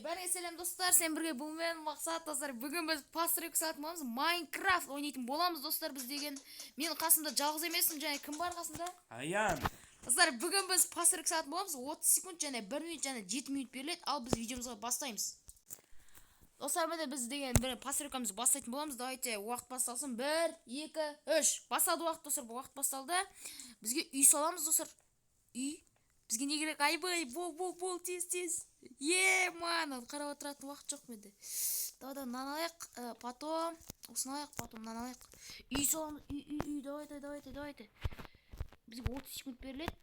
Бәріңе сәлем, достар! Сен бірге бұл мен, Мақсат. Достар, бүгін біз постройка салатын боламыз, Майнкрафт ойнайтын боламыз. Достар, біз деген мен қасымда жалғыз емеспін. Және кім бар қасымда? Аян. Достар, бүгін біз постройка салатын боламыз. 30 секунд және 1 минут және 7 минут беріледі. Ал біз видеомызға бастаймыз. Достар, міне, біз деген бір постройкамызды бастайтын боламыз. Давайте, уақыт басталсын. 1, 2, 3, басталды уақыт. Достар, уақыт басталды. Бізге үй саламыз, достар. Үй бізге не керек? Айбай, бол, бол, бол, тез, тез! Е, мана қарап отыратын уақыт жоқ менде. Давай, давай, мынаны алайық, потом осыны алайық, потом мынаны алайық. Үй саламыз, үй, үй, үй! Давайте, давайте, давайте! Бізге 30 секунд беріледі.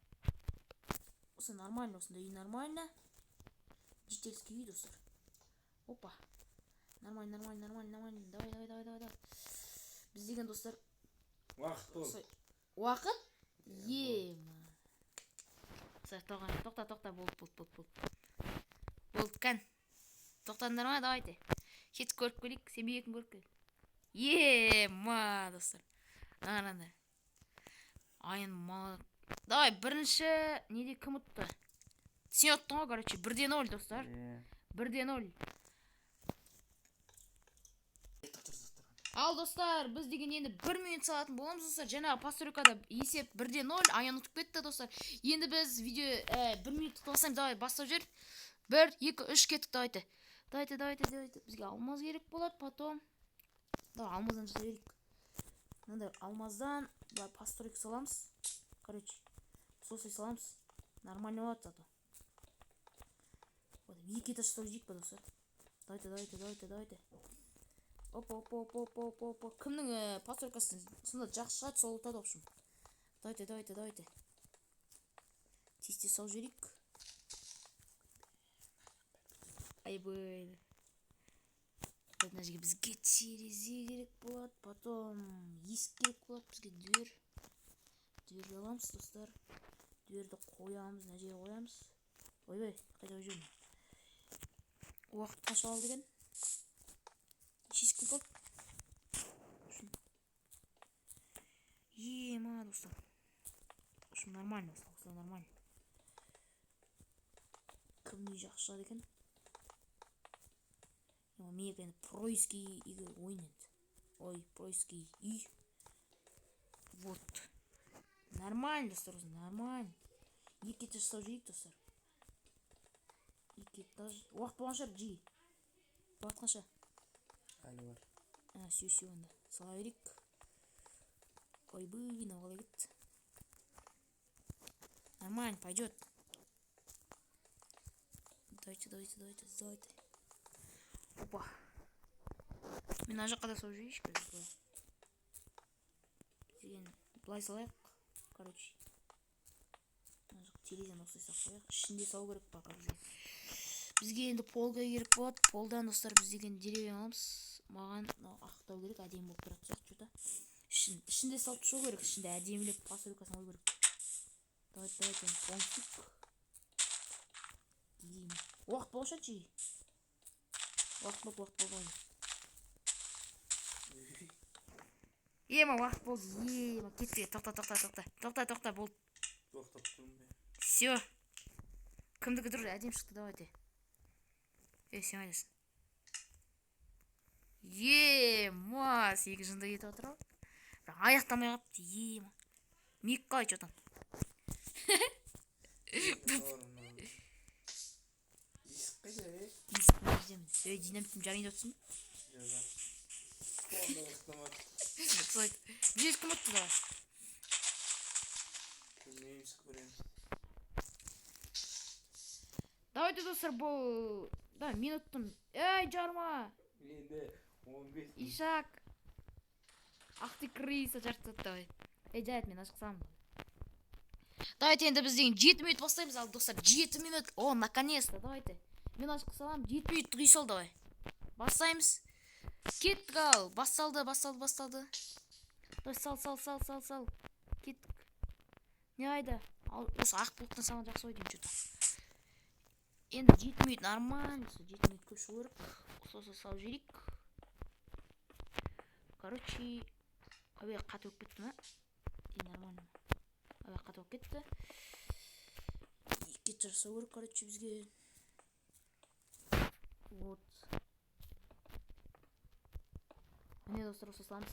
Осы нормально, осындай үй нормально, жительский үй, достар. Опа, нормально, нормально, нормально, нормально! Давай, давай, давай, давай, давай! Біз деген, достар, Уақыт болды. Уақыт ема. Тоқта, тоқта, тоқта! Болды, болды, болды, болды, болды! Кән, тоқтадыңдар ма? Давайте, кет, көріп көрейік. Сен екін көріп кел. Ема, достар, мына қараңдар. Аян, давай. Бірінші неде кім ұтты? Сен ұттың ғой. Короче, 1-0, достар. Иә. 1-0. Ал, достар, біз деген енді 1 минут салатын боламыз. Достар, жаңағы постройкада есеп 1-0, Аян ұтып кетті. Достар, енді біз видео 1 минут бастаймыз. Давай, бастап жібер. Бір, екі, үш, кеттік! Давайте, давайте, давайте, давайте! Бізге алмаз керек болады. Потом, давай, алмаздан жасай берейік. Мынандай алмаздан былай постройка саламыз. Короче, осылай саламыз, нормально болады. Зато вот екі этаж жасап жейік па, достар? Давайте, давайте, давайте, давайте! Опа, опа, опа, опа, опа, опа! Кімнің постройкасы сонда жақсы шығады, сол ұтады. В общем, давайте, давайте, давайте, тез, тез салып жіберейік. Айбай, мына жерге бізге терезе керек болады, потом есік керек болады бізге, дверь. Дверь аламыз, достар, дверьді қоямыз, мына жерге қоямыз. Ойбай, қайда қойып жүрмін? Уақыт қанша қалды екен? Неше секунд қалды? Ема, достар, в общем, нормально, осылай нормально. Кімнің үйі жақсы шығады екен? Менікі енді происки ойын енді. Ой, происки үй. Вот, нормально, достар, осы нормально. Екі этаж жасап жіберейік, достар, екі этаж. Уақыт болған шығар, жи. Уақыт қанша? Әлі бар. А, все, все, онда сала берейік. Ойбай, мынау қалай кетті? Нормально, пойдет. Давайте, давайте, давайте, давайте! Опа, мен мына жаққа да салып жіберейінші қазір. Былай деген, былай салайық. Короче, мына жақ терезені осылай салып қояйық. Ішінде салу керек пока бізге. Бізге енді полка керек болады. Полдан, достар, біз деген деревья аламыз. Маған мынау ақтау керек, әдемі болып тұратын сияқты. Че то ішінде салып шығу керек, ішінде әдемілеп постройкасын қою керек. Давайте, давайте, полностью. Уақыт болған шығар. Уақыт болды, уақыт болды ғой. Ема, уақыт болды! Ема, кетті! Тоқта, тоқта, тоқта, тоқта, тоқта! Болды. Тоқтап тұрмын мен. Все, кімдікі дұрыс, әдемі шықты? Давайте. Е, сен қайдасың? Ема, сенікі жынды кетіп жатыр ғой, бірақ аяқтамай қалыпты. Ема, менікі қалай, че там? Есік қайда, е? Есік мына жерде, міне. Ей, динамитті жарайын деп отырсың ба? Жоқ. Онда аяқтамады. Солай. Бұл жерде кім ұтты? Давай. Білмейміз, көреміз. Давайте, достар, бұл да мен ұттым. Ей, жарма! Менде 15. Ишак, ах ты крыса, жарып тастады. Давай, ей, жарайды, мен ашық саламын. Давайте, енді біз деген 7 минут бастаймыз. Ал, достар, 7 минут! О, наконец то! Давайте, мен ашық саламын. 7 минуттық үй сал. Давай, бастаймыз, кеттік! Ал, басталды, басталды, басталды! Давай, сал, сал, сал, сал, сал! Кеттік! Не қайда? Ал, осы ақ блоктан салған жақсы ғой деймін. Че то енді 7 минут нормально, сол 7 минут көп шығу керек. Осылай салып жіберейік. Короче, ойбай, қатты болып кетті ма? И нормально ма? Ойбай, қатты болып кетті. Екі этаж жасау керек, короче, бізге. Вот. Міне, достар, осы саламыз.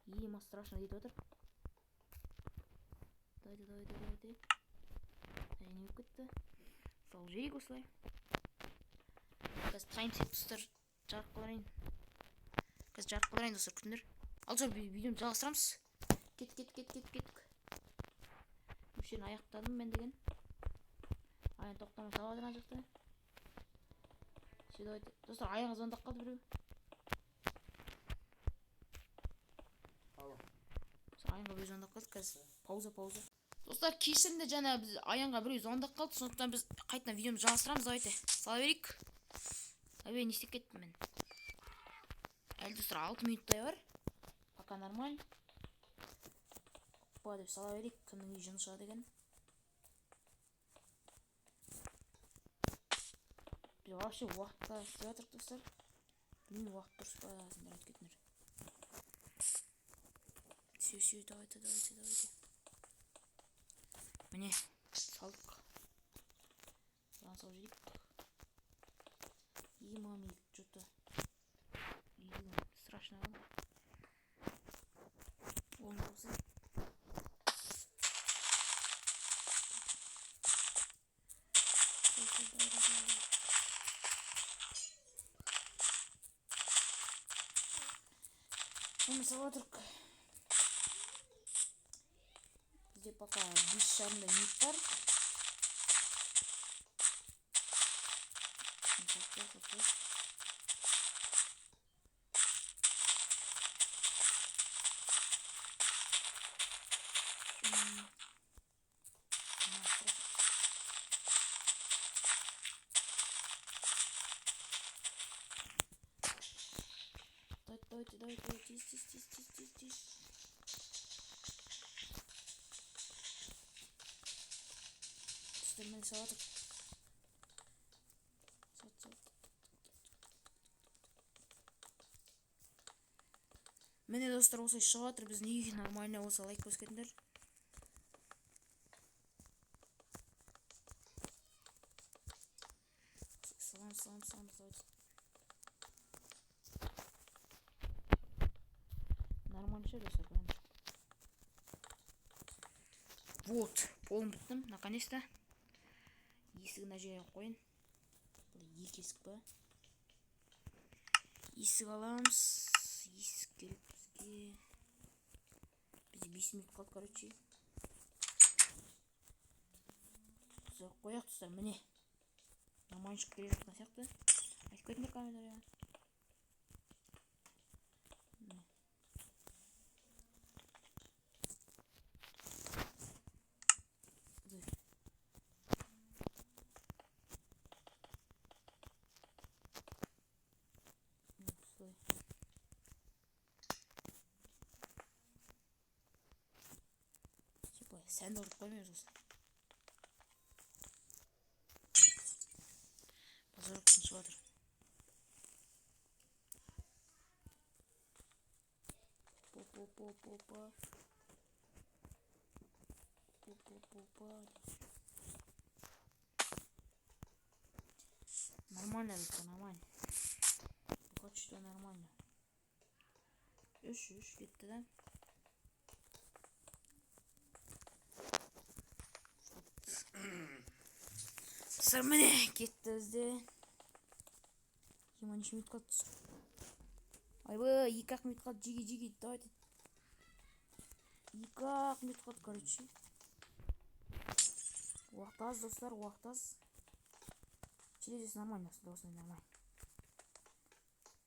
Ема, страшно дейді отыр. Давайте, давайте, давайте. Не болып кетті? Салып жіберейік осылай. Қазір тайм сет, достар, жарық қылайын. Қазір жарық қылайын, достар, күтіңдер. Ал достар, видеоны жалғастырамыз. Кет, кет, кет, кет, кеттік. Осы жерін аяқтадым мен деген. Аян тоқтамай салып жатыр ана жақта. Все, давайте. Достар, аяғы звондап қалды біреу. Алло. Аянға біреу звондап қалды. Қазір пауза, пауза. Достар, кешіріңдер, жаңа біз Аянға біреу звондап қалды, сондықтан біз қайтадан видеомызды жалғастырамыз. Давайте, сала берейік. Әбе, не істеп кеттім мен? Әлі, достар, 6 минуттай бар. Пока нормально. Опа деп сала берейік, кімнің үйі жын шығады екен. Біз вообще уақытта істеп жатырмық, достар. Білмеймін, уақыт дұрыс па, сендер айтып кетіңдер. Все, все, давайте, давайте, давайте. Міне, салдық. Мынаны салып жіберейік. Ема, мен что-то страшно ғой. Оны болса. Оны салып отырық. Бізде пока 5,5 минут бар. Давайте, давайте, давайте, тез, тез, тез, тез, тез, тез. Достар, міне салып жатыр. Сат, сат. Міне, достар, осылай шығып жатыр біздің үй. Нормально болса, лайк басып кетіңдер. Салам, салам, салам, давайте. Нормально все, достар, қараңдар. Вот, полым біттім, наконец-то. Есігін мына жерге қояйын. Бұл екі есік па? Есік аламыз. Есік керек бізге. Бізде 5 минут қалды, короче. Осылай қояйық, достар, міне. Нормально шығып келе жатқан сияқты. Айтып кетіңдер комментарияға. Міне. Осылай. Типа, сәнді ұрып қоймаймыз осылай. Базар тыншып жатыр. По-по-по-по-по. По-по-по-по. Нормально, достар, нормально. Пока что нормально. Үш, үш кетті да. Достар, міне кетті бізде. 23 минут қалды. Айбай, 2-ақ минут қалды. Жиги, жиги, давайте. 2-ақ минут қалды, короче. Уақыт аз, достар, уақыт аз. Терезесі нормально, осындай, осындай нормально.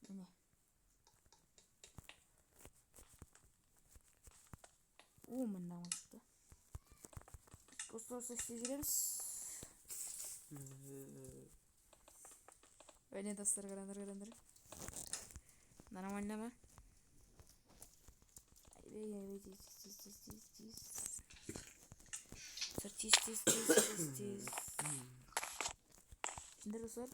Міне. О, міне нормально шықты. Осылай осылай істеп жүреміз. Міне, достар, қараңдар, қараңдар. Нормально ма? Айбей, айбей, тез, тез, тез, тез, тез. Достар, тез, тез, тез, тез, тез. Түсіндір, достар.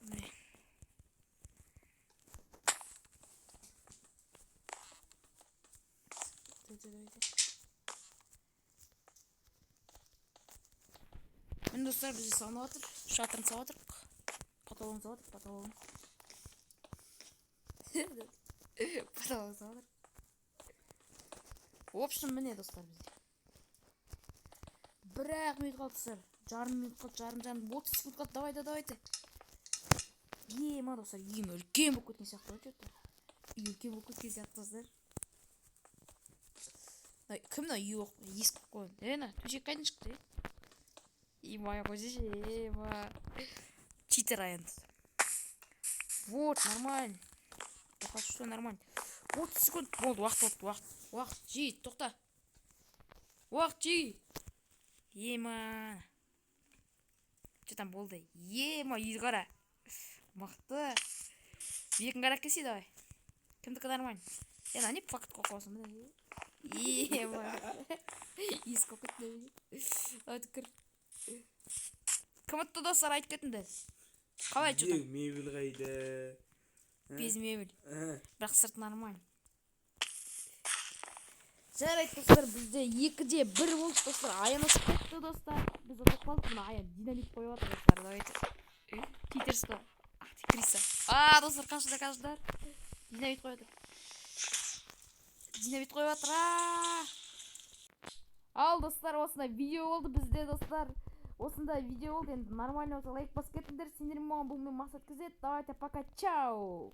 Міне. Давайте, давайте. Міне, достар, бізде салынып жатыр, шатырын салып жатырық, потологын салып жатырық, потологын салып жатырық. В общем, міне, достар, бізде 1-ақ минут қалды, достар, жарым минут қалды, жарым, 30 секунд қалды. Давайте, давайте. Ема, достар, үйім үлкен болып кеткен сияқты ғой. Че-то үй үлкен болып кеткен сияқты, достар. Мына кім, мына үй есік қойып қойған? Е, мына төсек қайдан шықты? Е, ема, қойсайшы, ема, читер аян. Вот, нормально, пока что нормально. 30 секунд болды, уақыт болды, уақыт, уақыт, жи, тоқта, уақыт, жи. Ема, че там болды? Ема, үйді қара, мықты. Бетін қарап келсе, давай, кімдікі нормально? Е, мына не плакат қойып қойғансың? Міне, ема, есік болып кетті. Давай, кір. Кім ұтты, достар, айтып кетіңдер, қалай, че там? Мебель қайда? Без мебель. Ә, бірақ сырты нормально. Жарайды, достар, бізде 2-1 болды, достар. Аян ұтып кетті, достар, біз ұтылып қалдық. Мына Аян динамит қойып жатыр, достар. Давайте, читерство. Ах ты крыса. А, достар, қашыңдар, қашыңдар, динамит қойып жатыр, динамит қойып жатыр. А, ал, достар, осындай видео болды бізде, достар, осындай видео болды. Енді нормально болса, лайк басып кетіңдер. Сендер маған бұл мен Мақсат KZ. Давайте, пока, чао.